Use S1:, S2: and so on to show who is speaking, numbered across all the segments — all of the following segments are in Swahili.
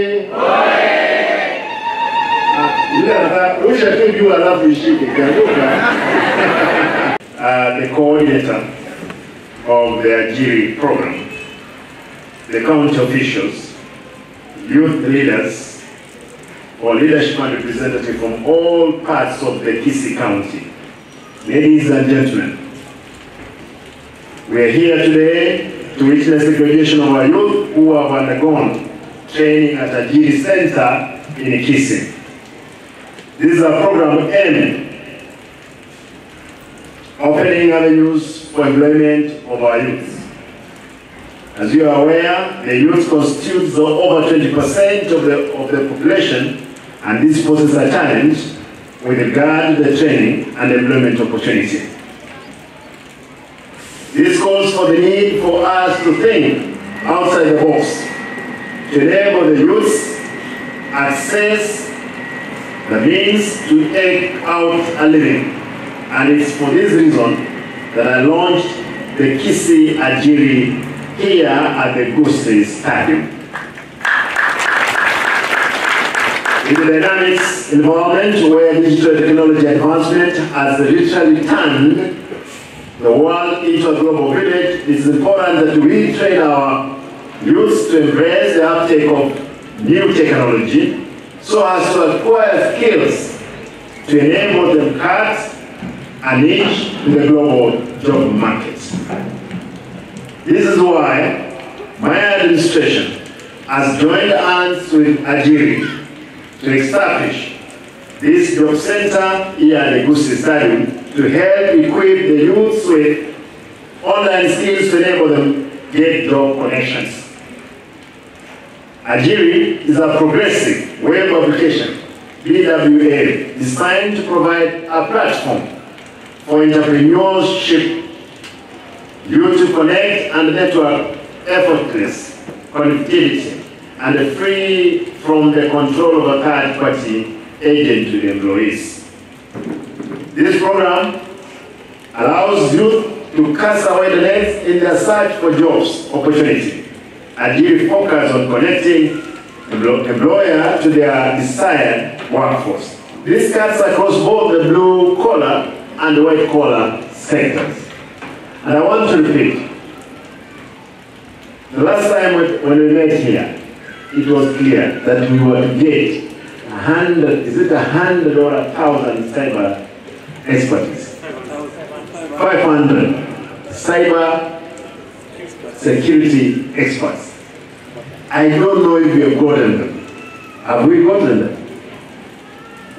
S1: Ile rusha tu juu alafu ishike kianguka. The coordinator of the Ajiri program, the county officials, youth leaders, or leadership and representative from all parts of the Kisii County. Ladies and gentlemen, we are here today to witness the graduation of our youth who have undergone training at Ajiri Center in Kisii. This is a program aimed opening avenues for employment of our youth. As you are aware, the youth constitutes over 20% of the population, and this poses a challenge with regard to the training and employment opportunity. This calls for the need for us to think outside the box to enable the youth access the means to take out a living. And it's for this reason that I launched the Kisii Ajiri here at the Gusii Stadium. In the dynamics environment where digital technology advancement has literally turned the world into a global village, it is important that we train our youth to embrace the uptake of new technology so as to acquire skills to enable them cut a niche in the global job market. This is why my administration has joined hands with Ajiri to establish this job center here at the Gusii Stadium to help equip the youths with online skills to enable them get job connections. Ajiri is a progressive web application, BWA, designed to provide a platform for entrepreneurship, you to connect and network effortless connectivity and free from the control of a third party agent to the employees. This program allows youth to cast away the nets in their search for jobs opportunity. Ajiri focus on connecting employer to their desired workforce. This cuts across both the blue collar and white collar sectors. And I want to repeat, the last time when we met here, it was clear that we were to get 100, is it 100 or 1,000 cyber expertise? 500 cyber security experts. I don't know if we have gotten them. Have we gotten them?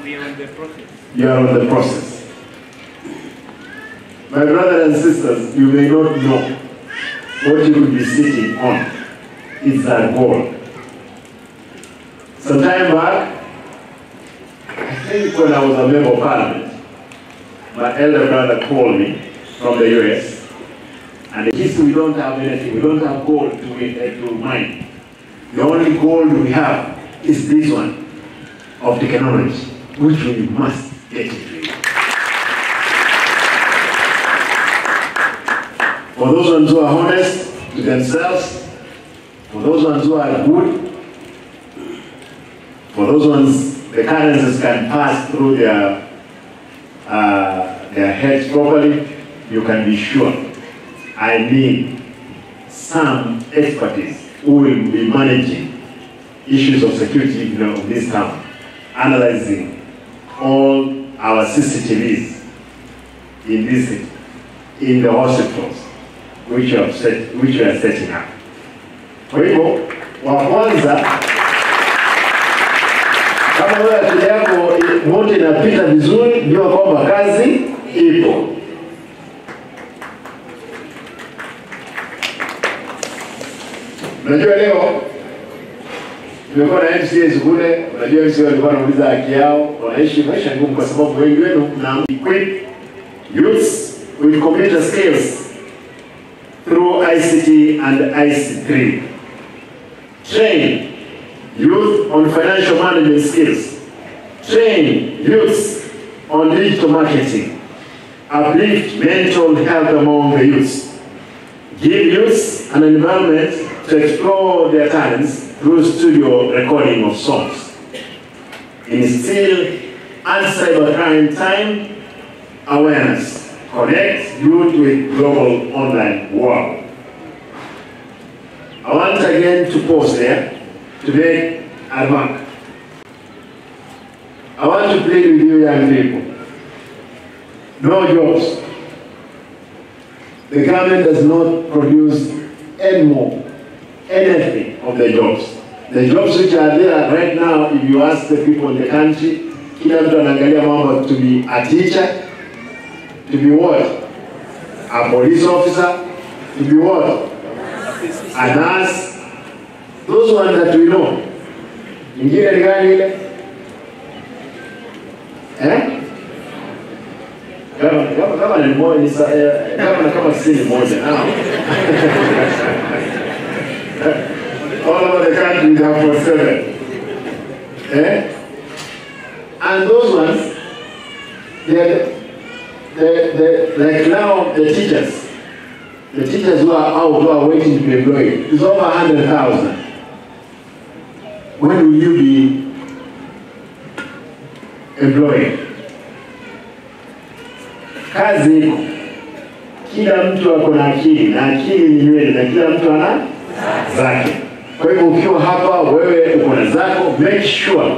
S2: We are on the process.
S1: You are on the process. My brothers and sisters, you may not know what you could be sitting on. It's a goal. Some time back, I think when I was a member of parliament, my elder brother called me from the US, and he said, we don't have anything, we don't have gold to mine. The only gold we have is this one of technology, which we must get into. For those ones who are honest to themselves, for those ones who are good, for those ones the currencies can pass through their heads properly, you can be sure I need some expertise who will be managing issues of security of this town, analyzing all our CCTVs in this city, in the hospitals, which we are setting up. Kwa hivyo, wa kwanza, kama wewe akili yako moto inapita vizuri, jua kwamba kazi ipo. Unajua leo tumekuwa na MCAs kule, unajua MCAs walikuwa wanauliza haki yao, wanaishi maisha ngumu kwa sababu wengi wenu mna equip youths with computer skills through ICT and IC3. Train youth on financial management skills. Train youths on digital marketing. Uplift mental health among the youths. Give youths an environment to explore their talents through studio recording of songs. Instill anti-cybercrime time awareness. Connect youth with global online world. I want again to pause there to make a remark. I want to plead with you young people. No jobs. The government does not produce any more, anything of the jobs. The jobs which are there right now, if you ask the people in the country, kila mtu anaangalia mambo to be a teacher, to be what? A police officer, to be what? A nurse. Those ones that we know. Ingine ni gani ile? Eh? Gavana ni moja, gavana kama si ni moja. All over the country they have 47. Eh? And those ones, they like now the teachers who are out, who are waiting to be employed, is over 100,000. When will you be employed? Kazi iko. Kila mtu ako na akili, na akili ni nywele, na kila mtu ana zake. Kwa hivyo ukiwa hapa wewe uko na zako, make sure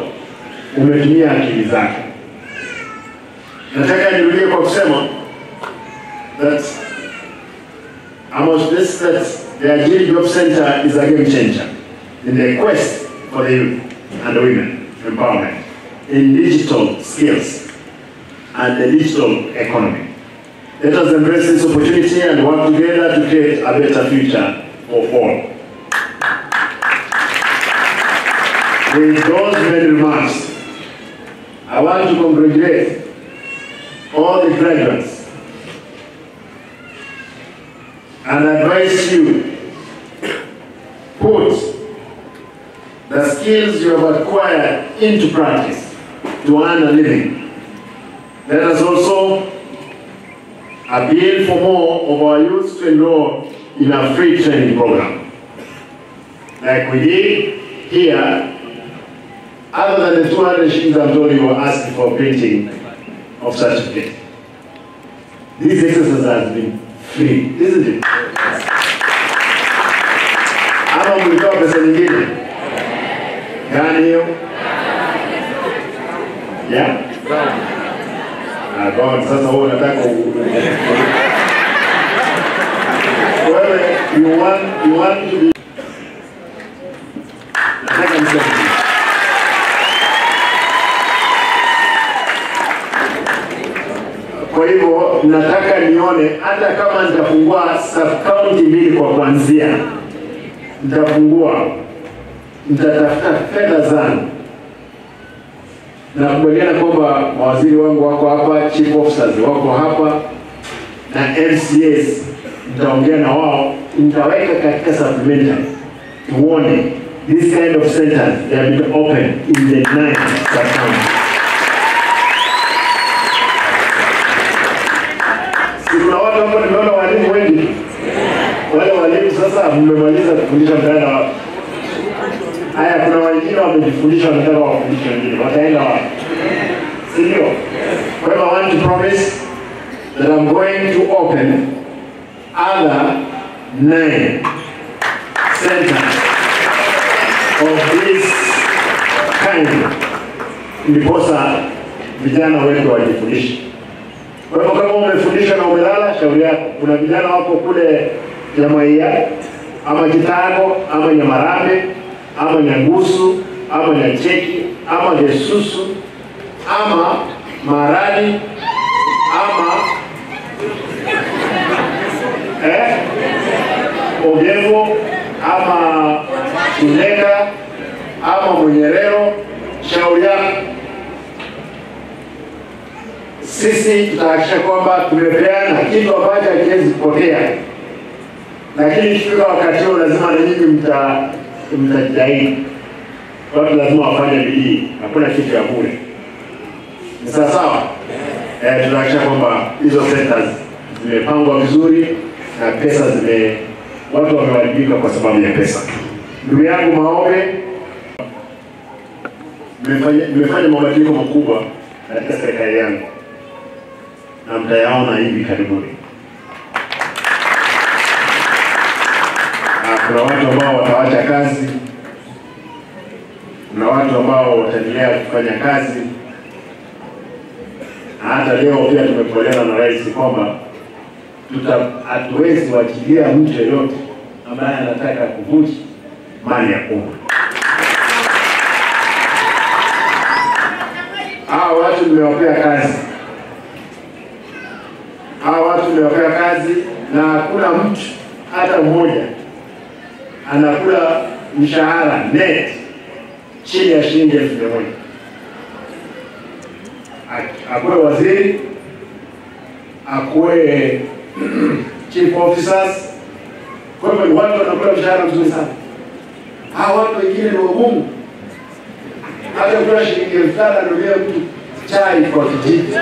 S1: umetumia akili zako. Nataka nirudie kwa kusema that I must stress that the Ajiri Job Center is a game changer in the quest for the youth and the women empowerment in digital skills and the digital economy. Let us embrace this opportunity and work together to create a better future for all. With those many remarks, I want to congratulate all the graduates and advise you, put the skills you have acquired into practice to earn a living. Let us also appeal for more of our youth to enroll in a free training program, like we did here. Other than the 200 shillings I'm told you were asking for printing of certificate. This exercise has been free, isn't it? Ama mlitoa pesa nyingine? Gani hiyo? Yeah? Ah, sasa wewe unataka wewe you want to be. Nataka niseme kwa hivyo nataka nione hata kama nitafungua sub county mbili kwa kuanzia, nitafungua, nitatafuta fedha zangu. Nakubaliana kwamba mawaziri wangu wako hapa, chief officers wako hapa na MCAs, nitaongea na wao, nitaweka katika supplementary tuone this kind of centers they have been open in the 9 sub-counties. Kuna watu hapo nimeona walimu wengi. Wale walimu sasa mmemaliza kufundisha mtaenda wapi? Haya, kuna wengine wamejifundisha wanataka wafundishe wengine. Wataenda wapi? Si ndio? Kwa hivyo I want to promise that I'm going to open other 9 centers of this kind. Ndiposa vijana wetu wajifundishe. Kwa hivyo kama umefundishwa na umelala, shauri yako. Kuna vijana wako kule Nyamaiya, ama Kitago, ama Nyamarambe, ama Nyangusu, ama Nyacheki, ama Gesusu, ama Marani, ama Ogevo, ama Tuneka, ama Munyerero, shauri yako. Sisi tutahakikisha kwamba tumepeana kitu ambacho hakiwezi kupotea. Lakini ikifika wakati huo lazima na nyinyi mtajitahidi. Watu lazima wafanye bidii, hakuna kitu ya bure. Ni sawa sawa? Tunahakikisha kwamba hizo centers zimepangwa vizuri na pesa watu wamewadibika kwa sababu ya pesa. Ndugu yangu Maombe, nimefanya mabadiliko makubwa katika serikali yangu na mtayaona hivi karibuni. Kuna watu ambao wataacha kazi, kuna watu ambao wataendelea kufanya kazi. Na hata leo pia tumekubaliana na rais kwamba hatuwezi kuachilia mtu yeyote ambaye anataka kuvuja mali ya umma. Hawa watu nimewapea kazi. Hawa watu nimewapea kazi na hakuna mtu hata mmoja anakula mshahara net chini ya shilingi 1,000. Akuwe waziri, akuwe chief officers. Kwa hivyo watu wanakula mshahara mzuri sana. Hawa watu wengine ni wagumu. Hata kula shilingi 5,000 anunulie mtu chai kwa kijiji.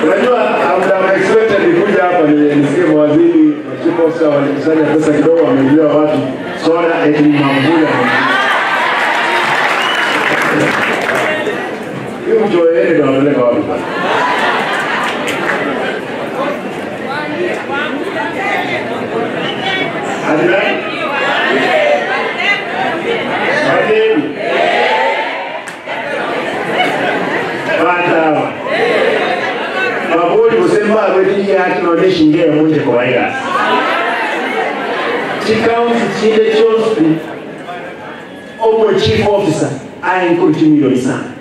S1: Unajua, I'm expected nikuja hapa nisikie mawaziri, chief officer walikusanya pesa kidogo wamejua watu soda eti mamvula. Hiyo mtu yeye ndio anapeleka wapi bwana? Chief officer, I encourage you son.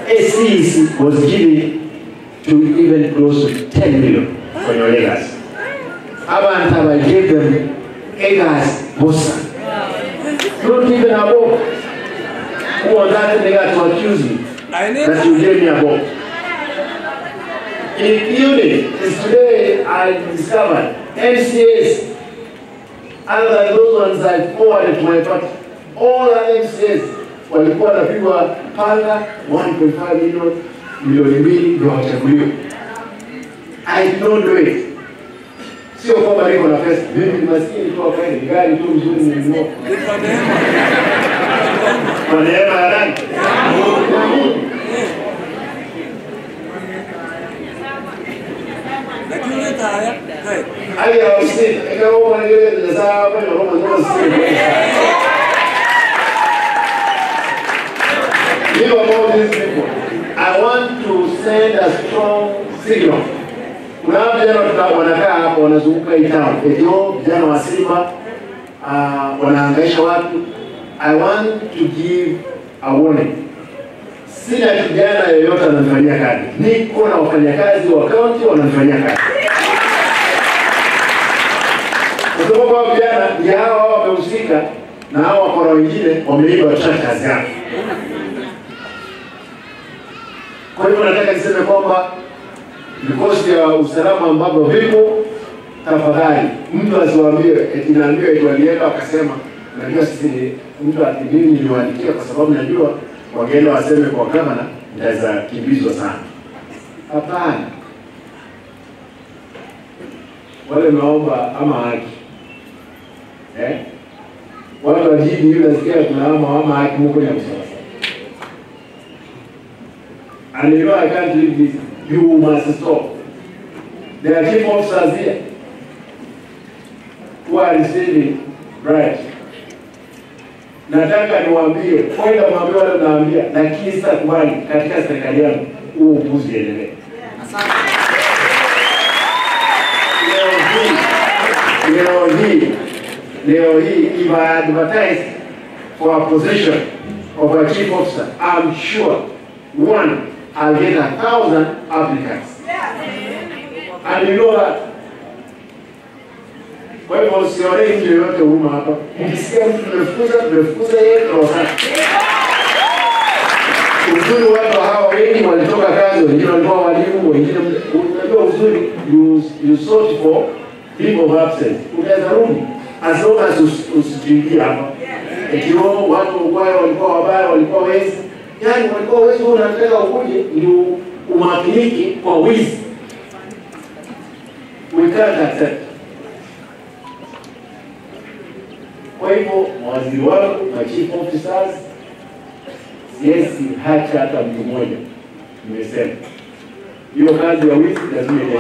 S1: ACC was given to even close to 10 million for your legacy. Abantaba gave them Egas Bosa. Not even a book. Who was that nigga to accuse me that you gave me a book? In unit, today I discovered MCAs, other than those ones I forwarded to my party, all our MCAs walikuwa wanapigwa panga 1.5 million, milioni 2 ndio wachaguliwe. I don't do it. Sio kwamba niko na pesa. Mimi ni maskini tu hapa, ni gari tu mzuri nilinunua. Kwa neema ya nani? I have seen. Give all these people. I want to send a strong signal. Kuna vijana wanakaa hapa wanazunguka hii town. Eti vijana wa Simba wanahangaisha watu. I want to give a warning. Sina kijana yeyote ananifanyia kazi. Niko na wafanyakazi wa county wananifanyia kazi. Kwa sababu vijana ni hao wamehusika na hao wakora wengine wameiba kazi yao. Kwa hivyo nataka niseme kwamba vikosi vya usalama ambavyo vipo, tafadhali mtu asiwaambie eti naambiwa eti walienda wakasema najua sisi ni mtu ati mimi niliwaandikia kwa sababu najua wangeenda waseme kwa gavana nitaweza kimbizwa sana. Hapana. Wale naomba ama haki. Watu wajibu yule nasikia tunaomba ama haki mko ya msawa. And you know I can't leave this. You must stop. There are chief officers here who are receiving bribes. Nataka niwaambie, kwenda mwambie wale naambia, lakini sitakubali katika serikali yangu huo upuzi endelee. Leo hii, if I advertise for a position of a chief officer, I'm sure one, I'll get 1,000 applicants. And you know that. Kwa hivyo usionee mtu yeyote huruma hapa. Ukisikia mtu tumefukuza yeye roho. Uzuri watu hawa wengi walitoka kazi, wengine walikuwa walimu, wengine unajua uzuri you sort for people of absence. Unaweza rudi as long as usijiingie hapa. Ikiwa watu walikuwa wabaya, walikuwa wezi. Yaani walikuwa wezi, unataka ukuje ndio umakiniki kwa wizi. We can't accept. Kwa hivyo mawaziri wangu na chief officers, siwezi hacha hata mtu mmoja. Nimesema hiyo kazi ya wizi lazima iishe.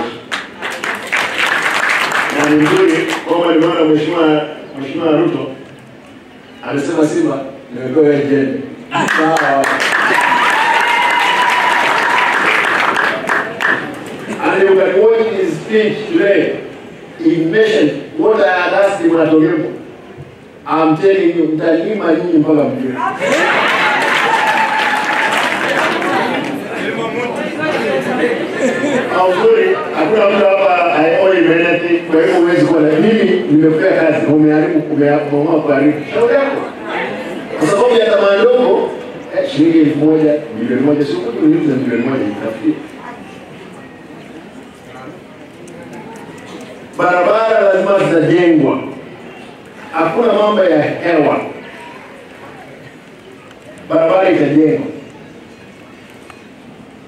S1: Na ni nzuri kwamba nimeona Mheshimiwa Ruto amesema Simba nimepewa jembe. Sawa. And you can watch his speech today. He mentioned what I had asked him at Ogembo. I'm telling you, mtalima nyinyi mpaka mjue. Uzuri, hakuna mtu hapa I owe him anything. Kwa hivyo huwezi kuwa na mimi nimekupea kazi, umeharibu, umeamua kuharibu. Shauri yako. Kwa sababu ya tamaa ndogo, shilingi 1000, milioni 1, sio kutu uniuze milioni 1 nitafutie. Barabara lazima zitajengwa. Hakuna mambo ya hewa. Barabara itajengwa.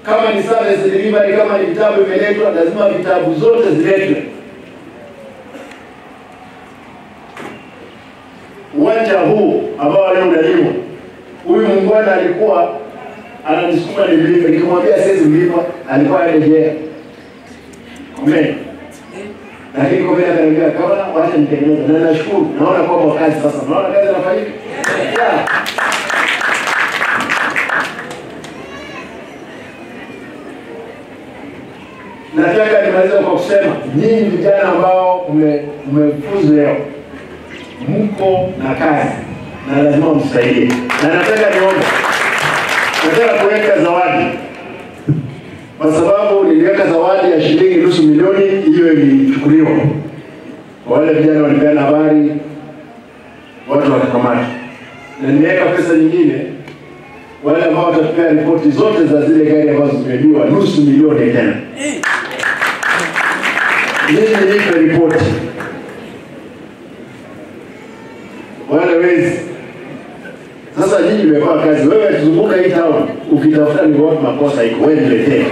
S1: Kama ni service delivery, kama ni vitabu imeletwa, lazima vitabu zote ziletwe. Uwanja huu ambao leo unalimwa, huyu muungwana alikuwa ananisukuma nilipe, nikimwambia siwezi mlipa, alikuwa arejea. Amen. Lakini kwa vile akaniambia kama wacha nitengeneze, na nashukuru, naona kwamba kazi sasa, naona kazi inafanyika. Yeah. Nataka nimalize kwa kusema nyinyi vijana ambao mmefuzu leo, mko na kazi na lazima msaidie. Na nataka niombe, nataka kuweka zawadi, kwa sababu niliweka zawadi ya shilingi 500,000, hiyo ilichukuliwa. Kwa wale vijana walipeana habari, watu wakakamata. Na niliweka pesa nyingine, wale ambao watatupea ripoti zote za zile gari ambazo zimeibiwa, 500,000 tena. Mimi nipe ripoti. Wale wezi. Sasa nyinyi mmekuwa kazi. Wewe tuzunguka hii town ukitafuta ni wapi makosa iko, wewe niletee.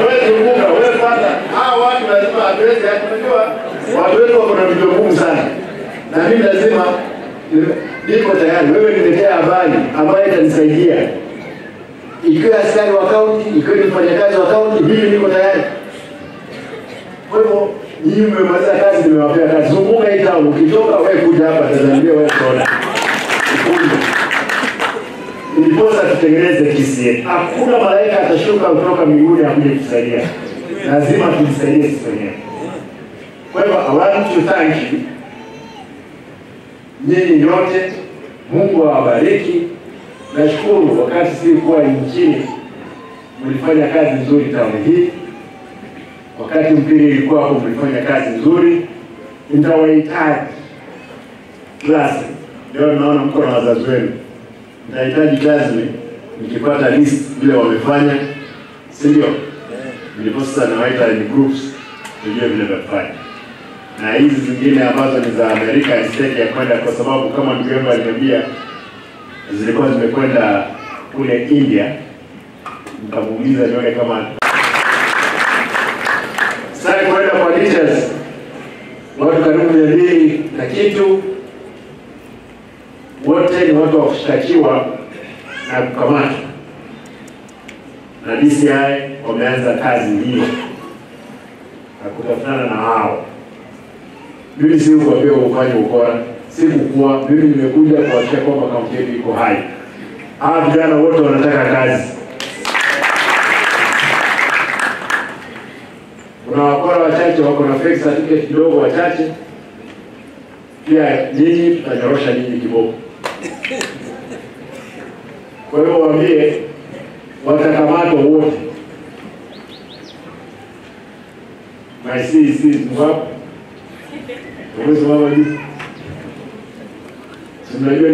S1: Wewe zunguka, wewe pata. Hao watu lazima hatuwezi, unajua watu wetu wako na vitu ngumu sana. Na mimi lazima niko tayari. Wewe niletee habari ambayo itanisaidia. Ikiwa askari wa kaunti, ikiwa ni mfanyakazi wa kaunti, mimi niko tayari. Kwa hivyo nyinyi mmemaliza kazi, nimewapea kazi. Zunguka hii town, ukitoka wewe kuja hapa Tanzania wewe soda. Ndiposa tutengeneze kisi yetu. Hakuna malaika atashuka kutoka mbinguni akuje kutusaidia. Lazima tujisaidie sisi wenyewe. Kwa hivyo I want to thank you. Nyinyi nyote, Mungu awabariki. Nashukuru wakati sikuwa nchini mlifanya kazi nzuri town hii. Wakati mpira ilikuwa hapo mlifanya kazi nzuri. Nitawahitaji class. Leo naona mko na wazazi wenu. Nitahitaji class nikipata list vile wamefanya, si ndio? Ndipo sasa nawaita in groups tujue vile wamefanya. Na hizi zingine ambazo ni za Amerika instead ya kwenda, kwa sababu kama ndugu yangu aliniambia zilikuwa zimekwenda kule India, nikamuuliza nione kama sasa kwenda kwa teachers watu karibu 200 na kitu, wote ni watu wa kushtakiwa na kukamatwa, na DCI wameanza kazi hiyo na kutafutana na hao. Mimi sikuambia ufanye ukora, sikukuwa, mimi nimekuja kuhakikisha kwamba kaunti yetu iko hai. Hawa vijana wote wanataka kazi. Kuna wakora wachache wako na fake certificate kidogo wachache. Pia nyinyi tutanyorosha nyinyi kiboko. Kwa hiyo waambie watakamatwa wote. My CEC mwapo. Uwezo mama juu. Tunajua